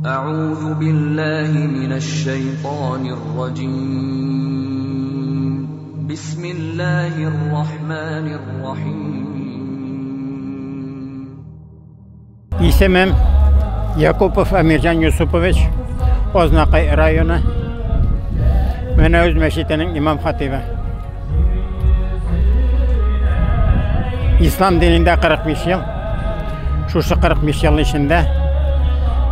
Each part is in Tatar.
أعوذ بالله من الشيطان الرجيم. بسم الله الرحمن الرحيم. Исемем Якупов Әмирҗан Юсупович, Ознакай районы, Мәнәүз мәчетенең имам хатибы. Ислам динендә 45 ел. Шушы 45 ел эчендә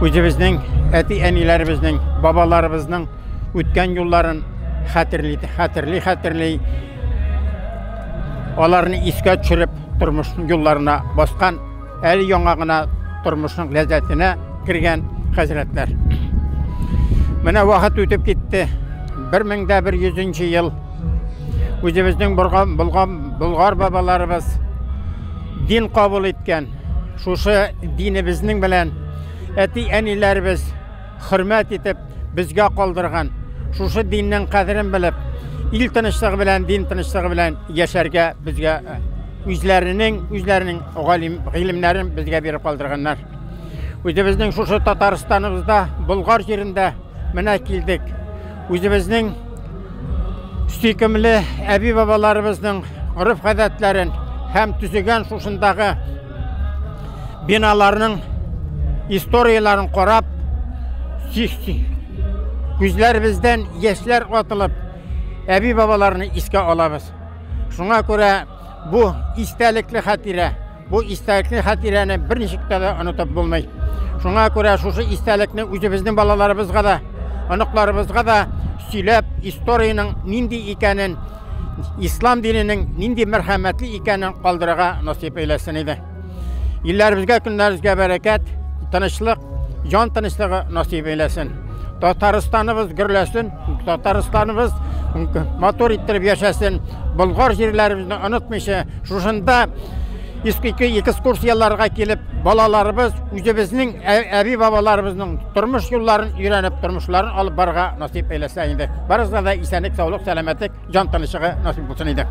үзебезнең әти-әниләребезнең, бабаларыбызның үткән юлларын хәтерли, хәтерли, хәтерли, аларны искә төшереп, тормыш юлларына баскан, әле яңа гына тормышның ләззәтенә кергән хәзрәтләр. Менә вакыт үтеп китте. 1100 ел үзебезнең болгар бабаларыбыз дин кабул иткән, шушы динебезнең белән әти-әниләребез хөрмәт итеп безгә калдырган, шушы диннең кадерен белеп, ил тынычлыгы белән, дин тынычлыгы белән яшәргә безгә үзләренең галим гыйлемнәрен безгә биреп калдырганнар. Үзебезнең шушы Татарстаныбызда, Болгар җирендә менә килдек. Үзебезнең сөйкемле әби-бабаларыбызның гореф-гадәтләрен һәм төзегән шушындагы биналарның историяләрен карап, күзләребездән яшьләр атылып, әби-бабаларны искә алабыз. Шуңа күрә бу истәлекле хатирә, бу истәлекле хатирәне берничек тә онытып булмый. Шуңа күрә шушы истәлекне үзебезнең балаларыбызга да, оныкларыбызга да сөйләп, историянең нинди икәнен, ислам диненең нинди мәрхәмәтле икәнен калдырырга насыйп әйләсен иде. Илләребезгә, көннәребезгә бәрәкәт, тынычлык, җан тынычлыгы насыйп әйләсен. Татарстаныбыз гөрләсен, Татарстаныбыз матур иттереп яшәсен, Болгар җирләребезне онытмыйча, шушында экскурсияләргә килеп, балаларыбыз үзебезнең әби-бабаларыбызның тормыш юлларын өйрәнеп, тормышларын алып барырга насыйп әйләсә инде. Барыгызга да исәнлек, саулык, сәламәтлек, җан тынычлыгы насыйп булсын иде.